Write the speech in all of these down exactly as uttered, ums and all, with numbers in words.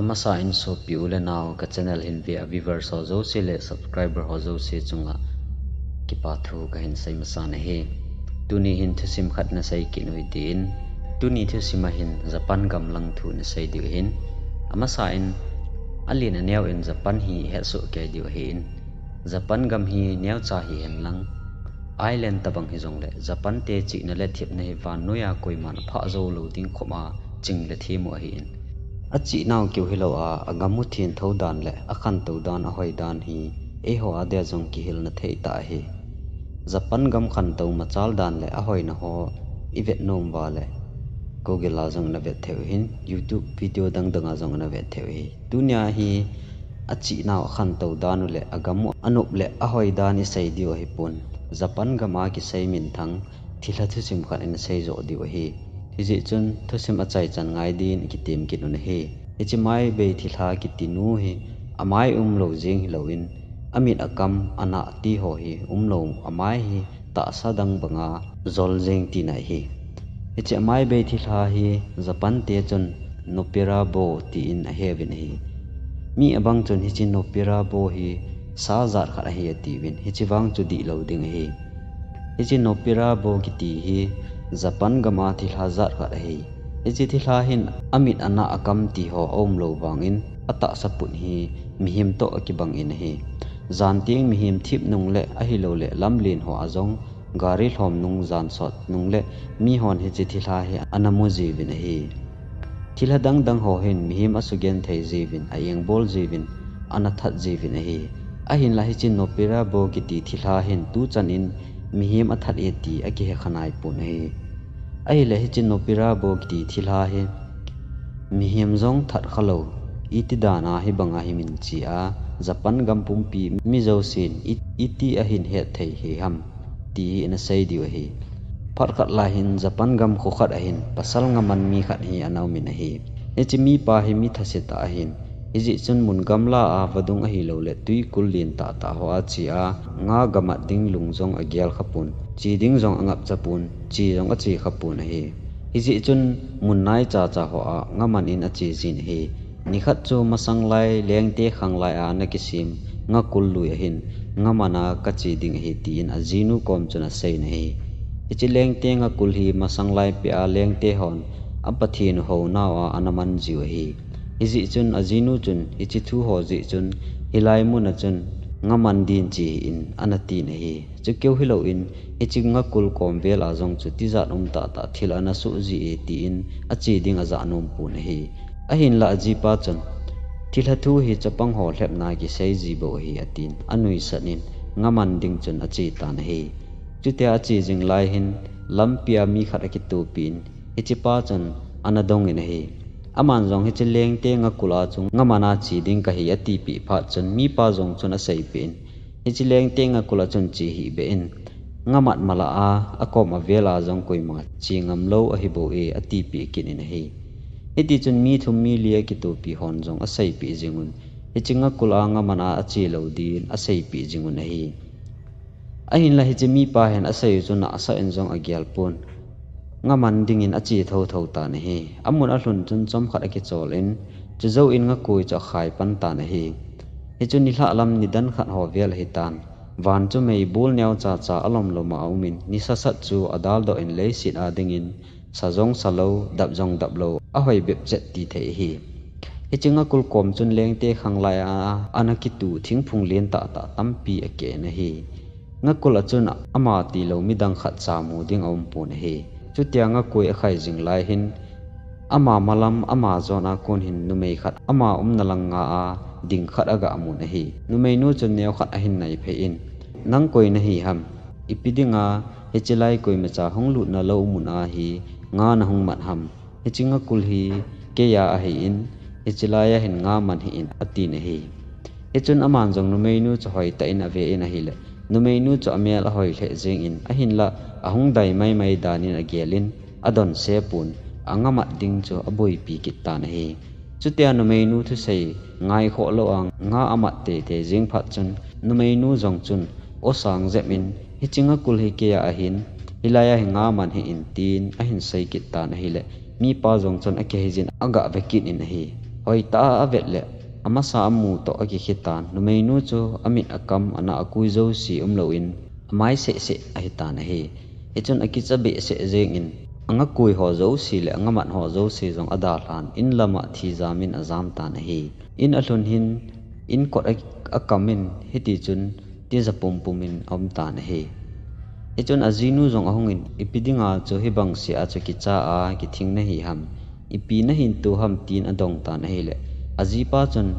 Amasa in sopi u le nao ka channel hin ve a viewers ho jouse le subscriber ho jouse chunga kipa thu kahin sei masa nahi. Tuni hin thusim khat nasei kit u hitin, tuni thusim a hin Japan gam lang thu nasei diu ahin. Amasa in alen aneo in Japan hi ihet soh kei diu ahin. Japan gam hi neocha hihen lang, island tabang hijongle Japan te chihna le thepna hi vannoiya koiman aphah jou lou ding khop a ching le them u ahin. Achihnau keu hilou a, agam u thengthou dan le akhantou dan ahoi dan hi eiho a dia jong kihilna thei tah ahi. Japan gam khantou machal dan le ahoina ho ivet nom uva le Google a jong navet thei u ahin, YouTube video dangdang a jong navet thei u ahi. Tunia hi achihnau akhantou dan u le agam u anop le ahoi dan isei diu ahipon, Japan gam a kisei minthang thilha thusim khat inasei joh diu ahi. Hijeh chun thusim achaichan ngai din ikitem kit u ahi. Hiche Maibei thilha kiti nu hi amai umlou jeng hilouvin, amit akam anah ti ho hi umlou, amai hi tahsa dang banga jol jeng tina ahi. Hiche Maibei thilha hi Japan te chun Nopera Bo tin aheuvin ahi. Mi abang chun hiche Nopera Bo hi sa jat khat ahi atiuvin, hiche vang chu dihlou ding ahi. Hiche Nopera Bo kiti hi Japan gam a thilha jat khat ahi. Hiche thilha hin amit anah akam ti ho aumlou vangin atahsa put hi mihem toh akibang in ahi. Jan teng mihem thip nung le ahilouleh lamlen ho a jong gari lhom nung, jan sot nung le mihon hiche thilha hi ana mu jiuvin ahi. Thilha dangdang ho hin mihem asugenthei jiuvin, a-engbol jiuvin, ana that jiuvin ahi. Ahinla hiche Nopera Bo kiti thilha hin tuchan in mihem athat e ti akihe kha naipon ahi. Ahile hiche Nopera Bo kiti thilha hi mihem jong that khalou, iti dan a hibanga hi min che a, Japan gam pumpi mi jousen i, iti ahin hetthei hi ham ti hi inasei diu ahi. Phat khat lai hin Japan gam kho khat ahin pasal ngaman mi khat hi ana umin ahi. Hiche mipa hi mi thase tah ahin. Hijeh chun mun gamla a vadung ahilouleh twikul len tahtah ho a che a, nga gamat ding lung jong agel khapon, che ding jong angapcha pon, che jong ache khapon ahi. Hijeh chun mun naichacha ho a ngaman in ache jin ahi. Nikhat chu masang lai lengte khanglai a ana kisem ngakul lui ahin, ngaman a kache ding ahi tin ajinu kom chun aseiyin ahi. Hiche lengte ngakul hi masang lai peh a lengte hon apathen u hounau a ana man jiu ahi. Hijeh chun ajinu chun hiche thu ho jeh chun hilai mun a chun ngaman din che hih in ana tin ahi. Chukeu hilouvin hiche ngakul kom vel a jong chu tijat um tahtah thil ana soh ji e tin ache ding ajah nom pon ahi. Ahinla ajipa chun thilha thu hi chapang ho lhepna kisei ji bou ahi atin anuisat in ngaman ding chun ache tan ahi. Chutia ache jing lai hin lampi a mi khat akitopin hichepa chun ana dongin ahi. Aman jong hiche lengte ngakul a chu ngaman a che ding kahi atipeh phat chun mipa jong chun aseipeh in, hiche lengte ngakul a chun che hih beh in, ngamat malah a akom avel a jong koima che ngam lou ahi bou e atipeh kit in ahi. Hitichun mi thum mi li akitopi hon jong aseipeh jingun, hiche ngakul a ngaman a ache lou din aseipeh jingun ahi. Ahinla hiche mipa hin asei u chu nahsah in jong agel pon, ngaman dingin ache thouthou tan ahi. Amun alhun chun chomkhat akichol in, chujou in ngakui chu akhai pan tan ahi. Hichu nilhah lam nidan khat ho vel ahitan, van chu meibol neochacha alomlom a aumin, nisasat chu adaldoh in leiset a dingin, sa jong salou, dap jong daplou, ahoi bep chet tithei ahi. Hiche ngakul kom chun lengte khanglai a ana kitu thingphung len tahtah tampi akeh in ahi. Ngakul a chun ama tilou midang khat cha mu ding aumpon ahi. Chutia ngakui akhai jing lai hin, ama malam ama jona kon hin numei khat ama umna lang nga a ding khat agamun ahi. Numeinu chun neokhat ahin naiphei in, nang koi nahi ham? Ipi dinga hichelai koimacha hung lutna lou mun a hi nga nahung mat ham? Hiche ngakul hi keia ahin, hichelai a hin nga man hih in, atin ahi. Hichun aman jong numeinu chu hoitah in ave in ahile, numeinu chu amel ahoi lheh jengin, ahinla ahung dai maimai dan in agel in, adonse pon, angamat ding chu aboipi kit tan ahi. Chutia numeinu thusei ngaikhoh lou a nga amat teitei jeng phat chun, numeinu jong chun, o sang jep in, hiche ngakul hi keia ahin, hilai a hi nga man hih in, tin ahin sei kit tan ahile, mipa jong chun akihei jin agah ve kit in ahi. Hoitah a avet le, amasa amu toh akikhe tan, numeinu chu amit akam ana akui jouse umlou in, amai sehseh ahi tan ahi. Hichun akicha behseh jeng in, anga kui ho jouse le anga mat ho jouse jong adalhan, in lama thijam in ajam tan ahi. In alhun hin, in kot a, akam in, hiti chun tija pumpum in aum tan ahi. Hichun ajinu jong ahung in, ipi dinga chu hibang sea chu kicha a kithing nahi ham, ipi nahin to ham tin adong tan ahile, ajipa chun,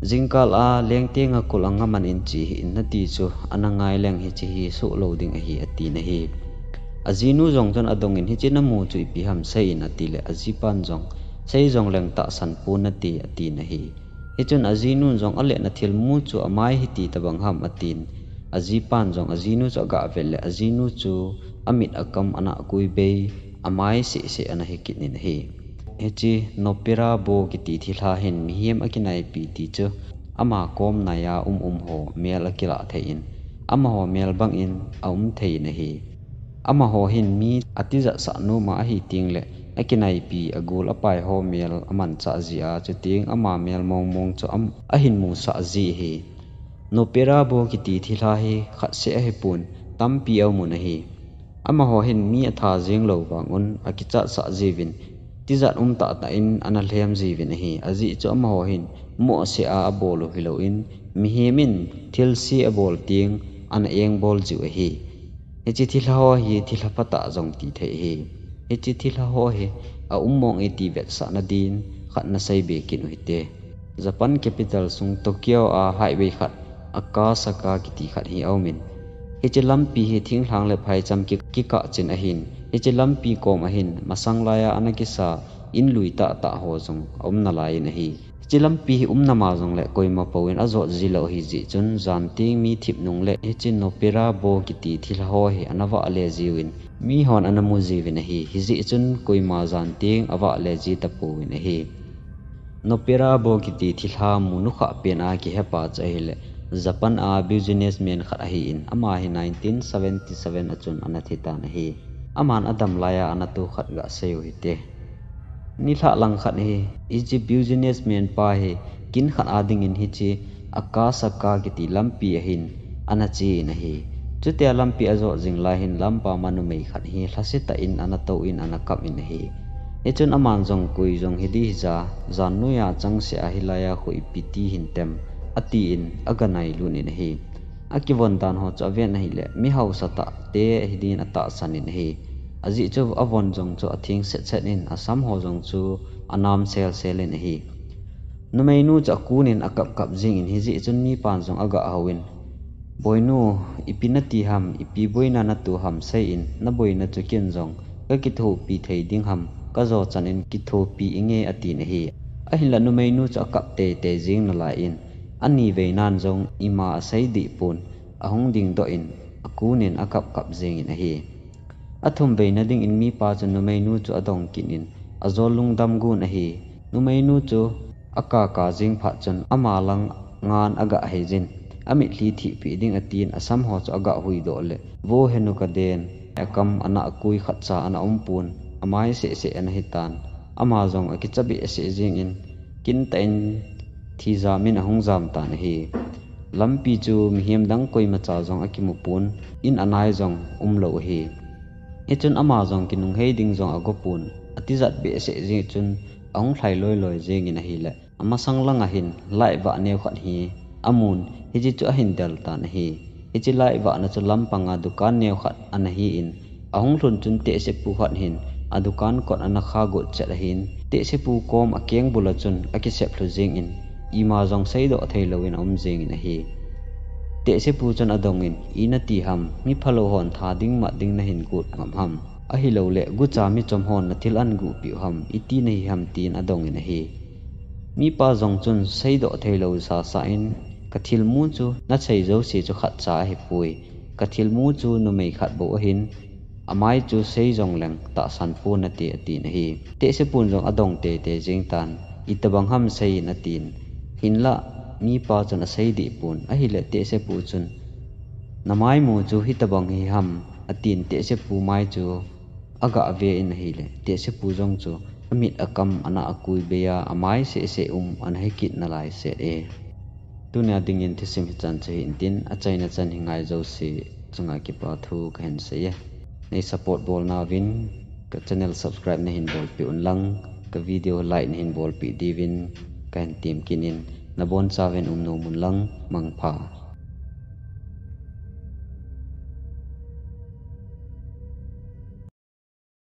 jingkal a lengte nga kul anga man in che hih in nati chu ana ngai leng hiche hi soh lou ding ahi atin ahi. Ajinu jong chun adong in, hiche namu chu ipi ham sei in atile, ajipan jong, sei jong leng tahsan pon nate atin ahi. Hichun ajinun jong ale nathilmu chu amai hiti tobang ham atin. Ajipan jong ajinu chu aga vet le ajinu chu amit akam ana akui bei, amai sehseh ana hi kit in ahi. Hiche Nopera Bo kiti thilha hin mihem akinaipi ti chu ama kom nai a um um ho mel akilah thei in, amaho mel bang in aum thei in ahi. Amaho hin mi atijat sah nom a ahi teng le, akinaipi agol apai ho mel amanchah ji a, chuteng ama mel mong mong chu am, ahin musah ji ahi. Nopera Bo kiti thilha hi khat seh ahipon, tampi aum un ahi. Amaho hin mi atha jeng lou vang un akichat sah jiuvin, tijat um tahtah in ana lhem jiuvin ahi. Ajeh chu amaho hin mohseh a abol u hilou in, mihem in thilse abol teng ana engbol jiu ahi. Hiche thilha ho hi thilha phatah jong ti thei ahi. Hiche thilha ho hi aum mong e ti vetsahna din khat nasei be kit u hite. Japan capital sung Tokyo a highway khat Akasaka kiti khat hi aum in, hiche lampi hi thinglhang le phaicham ki, kikah chin ahin, hiche lampi kom ahin masang lai a ana kisa in lui tahtah ho jong aum nalai in ahi. Hiche lampi hi um nama jong le koima pou in ajot ji lou ahi jeh chun, jan teng mi thip nung le hiche Nopera Bo kiti thilha ho hi ana vah le jiuvin, mihon ana mu jiuvin ahi. Hijeh chun koima jan teng avah le ji tapouvin ahi. Nopera Bo kiti thilha mu nukhah pen a kihepa chu ahile, Japan a businessman khat ahin, ama hi nineteen seventy seven a chun ana thi tan ahi. Aman adam lai a ana to khat gasei u hite. Nilhah lang khat hi, hiche businessman pa hi kin khat a dingin hiche Akasaka kiti lampi ahin ana che in ahi. Chutia lampi ajot jing lai hin lampam a numei khat hi lhasetah in ana tou in ana kap in ahi. Hichun aman jong koi jong hi ding hija, jan noi a chang seh a hilai a khu ipi ti hintem, atin aga nailut in ahi. Akivon dan ho chu aven ahile, mi hausatah te hi din atahsan in ahi. Ajeh chu avon jong chu atheng set set in, asam ho jong chu anam sel sel in ahi. Numeinu chu akun in akap kap jing in, hijeh chun mipan jong aga hou in, Boinu, ipi nati ham, ipi boina nato ham sei in, naboina chu ken jong kakithopi thei ding ham, kajo chan in kithopi inge atin ahi. Ahinla numeinu chu akap tei tei jing nalai in, ani veinan jong ima asei deh pon, ahung dingdoh in, akun in akap kap jing in ahi. Athum veina dingin mipa chu numeinu chu adong kit in, ajol lungdam gon ahi. Numeinu chu akaka jing phat chun ama lang ngan aga hei jin, amitlhi thihpeh ding atin, asam ho chu aga huidoh le, vo henu kaden, akam ana akui khatcha ana um pon, amai seh seh ana hitan, ama jong akicha behseh jing in, kintah in thijam in ahung jam tan ahi. Lampi chu mihem dang koimacha jong akimu pon, in anai jong umlou ahi. Hichun ama jong kinunghei ding jong ago pon, atijat behseh jeh chun ahung lhai loi loi jing in ahile, amasang lang ahin light vah neo khat hi amun, hiche chu ahin del tan ahi. Hiche light vahna chu lampang a dukan neo khat ana hi in, ahung lhun chun tehsepu khat hin adukan kot ana kha got chet ahin, tehsepu kom akeng bul a chun akisep lhu jing in, ima jong seidoh thei lou in aum jing in ahi. Tehsepu chun adong in, ina ti ham, mi phalou hon tha ding mat ding nahin got ngam ham, ahilou le gucha mi chom hon nathil an guh piu ham, iti nahi ham tin adong in ahi. Mipa jong chun seidoh thei lou sasa in, kathilmu chu nasei jouse chu khatcha ahipoi, kathilmu chu numei khat bou ahin, amai chu sei jong leng tahsan pon nate atin ahi. Tehsepun jong adong tei tei jing tan, itobang ham sei in atin. Hinlah mipa chun asei deh pon, ahile tehsepu chun, namai mu chu hitobang hi ham atin, tehsepu mai chu aga ve in ahile, tehsepu jong chu Mit a kam ana a kui bei a, a mai seh seh um ana hi kit nalai seh e. Tunia dingin thusim hichan chu hi intin, a chaina chan hi ngai jouse chunga kipa thu kahin sei e. Nei support bol nauvin ka channel subscribe nahin bolpeh un lang, ka video like nahin bolpeh diuvin kahin temkit in, nabonchauvin umnom un lang, mangpha.